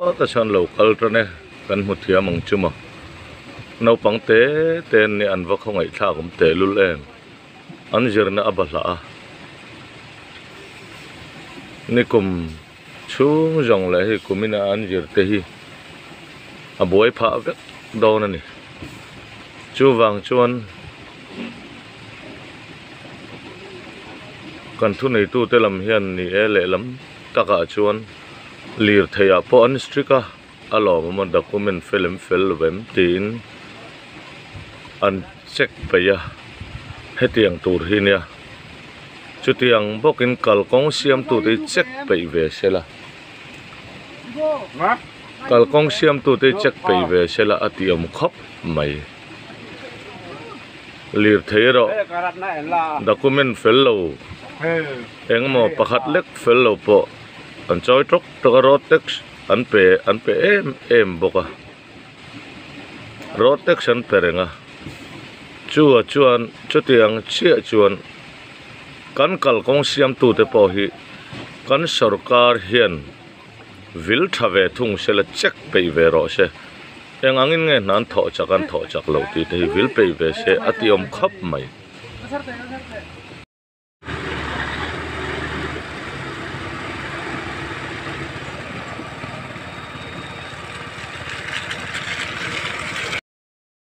Ta chuan lo kal tan e kan hmu thiam ang chu maw naupang te te an nia an va khawngaih thlak awm teh lul em an zirna a bahlah a nikum chhung zawng leh hei kumina an zir te hi a buai phah vek dawn a ni chuvang chuan kan thuneitute lam hian ni e lehlam takah chuan. Lirthei ah pawh an strict a a lawmawm a document fel em fel lo em tiin an check peih a hetiang tur hi nia chutiang bawkin kalkawng siamtute hi check peih ve sela kalkawng siamtute hi check peih ve sela a tih awm khawp mai lirthei erawh document fel lo engemaw pakhat lek fel lo pawh. An chawi tawk tawk a road tax an pe an pe em em bawk a road tax an pe reng a chu ah chuan chutiang chiah chuan kan kalkawng siam tu te pawh hi kan sawrkar hian vil tha ve thung se la check peih ve rawh se eng angin nge hna an thawh chak an thawh chak loh tih te hi vil peih ve se a ti awm khawp mai.